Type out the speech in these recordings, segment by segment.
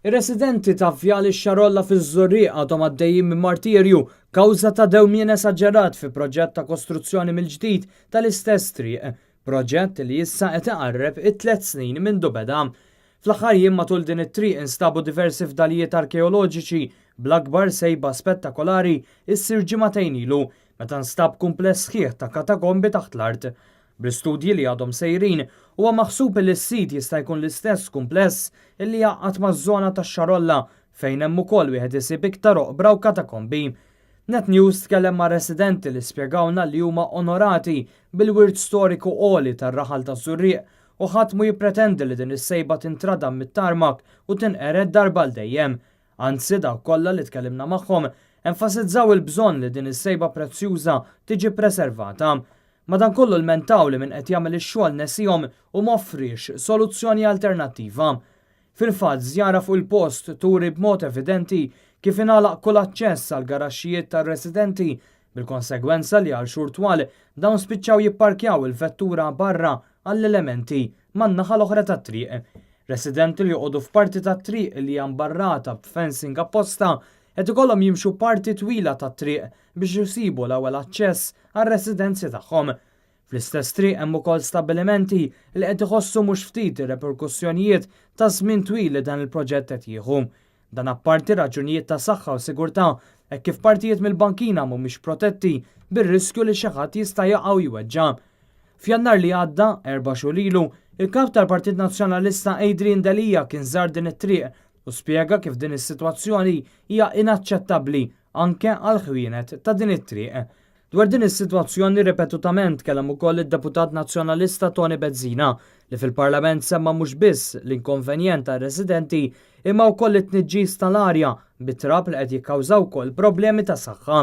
Ir-residenti ta' Vjal ix-Xarolla fiż-Żurrieq għadhom għaddejjin minn martirju kawża ta' dewmien esaġerat fi proġett ta' kostruzzjoni mill-ġdid tal-istess triq, proġett li issa qed iqarreb it-tliet snin mindu beda. Fl-aħħar jiem matul din it-triq instabu diversi fdalijiet arkeoloġiċi bl-akbar sejba spettakolari issir ġimagħtejn ilu meta nstab kumpless sħiħ ta' katakombi taħt l-art. Bl-istudji li għadhom sejrin, huwa maħsub li s-sit jista' jkun l-istess kumpless li jgħaqqad maż-żona tax-Xarolla fejn hemm ukoll wieħed isib iktar oqbra u katakombi. Net News tkellem ma' residenti li spjegawlna li huma onorati bil-wirt storiku għoli tar-raħal taż-Żurrieq u ħadd mhu jippretendi li din is-sejba tintradam mit-tarmak u tinqered darba għal dejjem. Anzi, dawk kollha li tkellimna magħhom enfasizzaw il-bżonn li din is-sejba prezzjuża tiġi ppreservata. Madankollu lmentaw li min qed jagħmel ix-xogħol nesihom u m'offriex soluzzjoni alternattiva. Fil-fatt, żjara fuq il-post turi b'mod evidenti kif ingħalaq kull aċċess għall-garaxxijiet tar-residenti bil-konsegwenza li għal xhur twal dawn spiċċaw jipparkjaw il-vettura barra għall-elementi man-naħa l-oħra tat-triq. Residenti li joqogħdu f'parti tat-triq li hija mbarrata b'fencing apposta qed ikollhom jimxu parti twila tat-triq biex isibu l-ewwel aċċess għar-residenzi tagħhom. Fl-istess triq hemm ukoll stabbilimenti li qed iħossu mhux ftit ir-reperkussjonijiet taż-żmien twil li dan il-proġett qed jieħu. Dan apparti raġunijiet ta' saħħa u sigurtà hekk kif partijiet mill-bankina mhumiex protetti bir-riskju li xi ħadd jista' jaqa' u jweġġa'. F'Jannar li għadda, erba' xhur ilu, il-Kap tal-Partit Nazzjonalista Adrian Delia kien żar din it-triq u spjega kif din is-sitwazzjoni hija inaċċettabbli anke għall-ħwienet ta' din it-triq. Dwar din is-sitwazzjoni ripetutament tkellem ukoll id-Deputat Nazzjonalista Toni Bezzina li fil-Parlament semma mhux biss l-inkonvenjent għar-residenti imma wkoll it-tniġġis tal-arja bit-trab li qed jikkawża wkoll problemi ta' saħħa.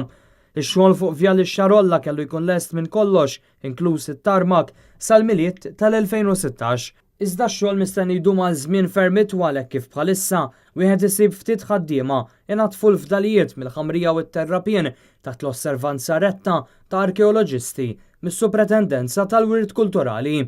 Ix-xogħol fuq Vjal ix-Xarolla kellu jkun lest minn kollox, inkluż it-tarmak, sal-Milied tal-2016. Iżda x-xogħol mistenni jdum għal żmien ferm itwal hekk kif bħalissa wieħed isib ftit ħaddiema inaddfu l-fdalijiet mill-ħamrija u t-terrapien taħt l-osservanza retta ta' arkeoloġisti mis-Supretendenza tal-Wirt Kulturali.